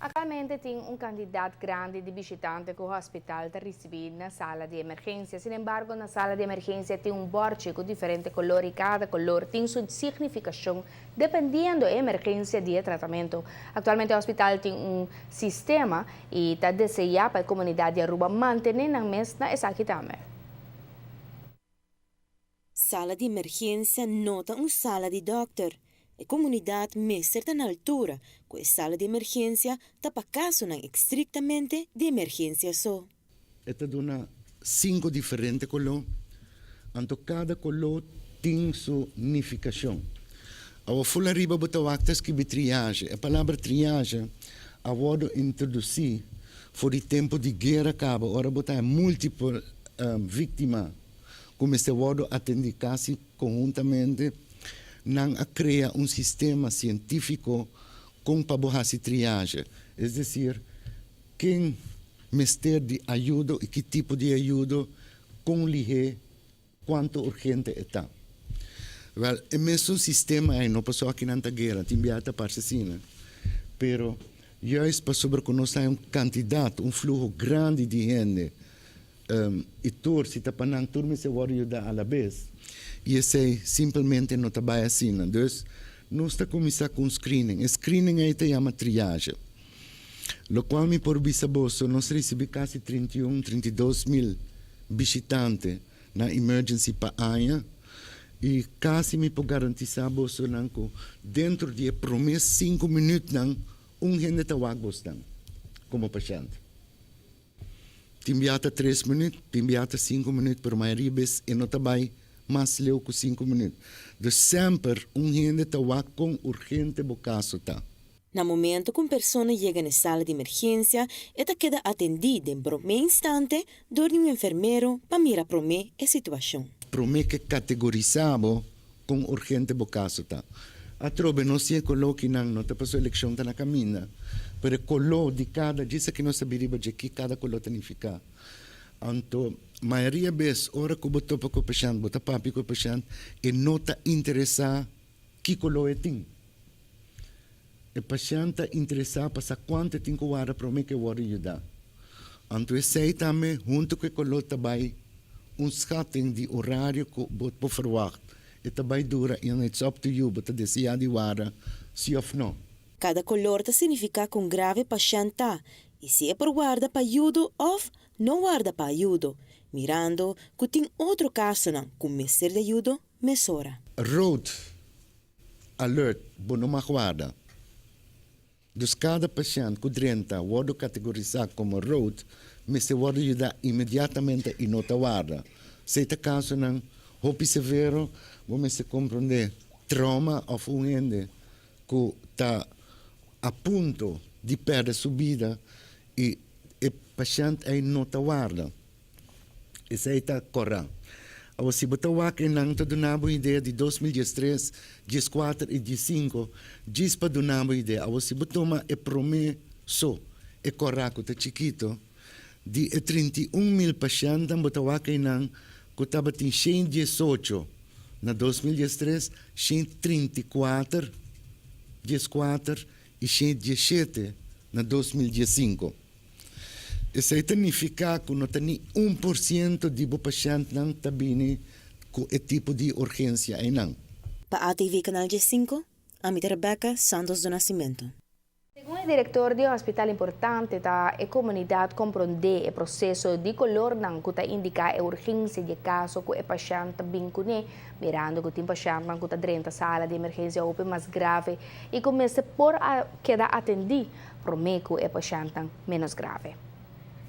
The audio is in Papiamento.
Actualmente tin un cantidad grandi di bishitante cu hospital ta ricibi na sala di emergencia. Sin embargo, na sala di emergencia tin un borchi cu diferente color y cada color tin su significacion dependiendo e emergencia di e tratamento. Actualmente hospital tin un sistema y ta desea pa e comunidad di Aruba mantene nan mes na esaki tambe. Sala di emergencia no ta un sala di dokter. E comunidad mester ta na altura cu e sala di emergencia ta pa casonan estrictamente di emergencia so. E ta duna cinco diferente color, anto cada color tin su nificacion. Awo full ariba bo ta wak ta scribi triage. E palabra triage a wordo introduci for di tempo di guera caba, ora bo ta haya multiple victima cu mester wordo atendi casi conhuntamente. Nan a crea un sistema cientifico con pa bo haci triage, es decir, ken mester di ayudo y ki tipo di ayudo, con lihe, cuanto urgente e ta. Wel, e mesun sistema ey no pasobra aki nan ta guera, tin biaha ta parce asina, pero juist pasobra cu nos hay un cantidad, un fluho grandi di hende y tur si ta pa nan tur mester worde yuda alabes y esey simpelmente no ta bay asina. Dus nos ta cuminsa cu un screening, e screening ey ta yama triage, locual mi por bisa boso nos ricibi casi 31, 32 mil bishitante na emergency pa aña y casi mi por garantisa bosonan cu dentro di e prome 5 minuutnan un hende ta wak bosnan como pashent. Tin bia ta 3 minuut, tin bia ta 5 minuut, pero mayoria bes e no ta bay mas leu cu 5 minuut. Dus semper un hende ta wak con urgente bo caso ta. Na momento cu un persona yega na sala di emergencia, e ta keda atendi den prome instante door di un enfermero pa mira prome e situacion. Prome cu categorisa bo con urgente bo caso ta. Atrobe nos tin e color kinan no ta paso eleccion ta na caminda, pero e color di cada djis aki nos ta biriba dje ki cada color ta nifica. Anto mayoria bes ora cu bo topa cu e pashent, bo ta papia cu e pashent, e no ta interesa ki color e tin. E pashent ta interesa pa sa cuanto e tin cu warda prome cu e wordo yuda. Anto esey tambe hunto cu e color ta bay un schatting di horario cu bo por verwacht. E ta bay dura and it's up to you, bo ta desea di warda si of no. Cada color ta significa con grave pashent ta y si e por warda pa ayudo of no warda pa ayudo, mirando cu tin otro casonan cu mester di ayudo mesora. Rood alert, bo no mag warda. Dus cada pashent cu drenta wordo categorisa como rood mester wordo yuda inmediatamente y no ta warda. Si ta casonan hopi severo, bo mester comprende trauma of un hende cu ta a punto di perde su bida y e pashent ey no ta warda. Esey ta cora. Awor si bo ta wak eynan ta duna bo idea di 2013, 14 y 15, djis pa duna bo idea. Awor si bo tuma e prome so, e cora cu ta chikito, di e 31 mil pashentnan bo ta wak eynan cu tabatin 118 na 2013, 134, 14 y 117 na 2015. Esey ta nifica cu no ta ni 1% di bo pashentnan ta bini cu e tipo di urgencia eynan. Pa ATV Canal 5, ami ta Rebecca Santos do Nascimento. Segun e director di hospital, importante ta e comunidad comprende e proceso di colornan cu ta indica e urgencia di caso cu e pashent bin cune, mirando cu tin pashentnan cu ta drenta sala di emergencia hopi mas grave y cu mester por a keda atendi prome cu e pashentnan menos grave.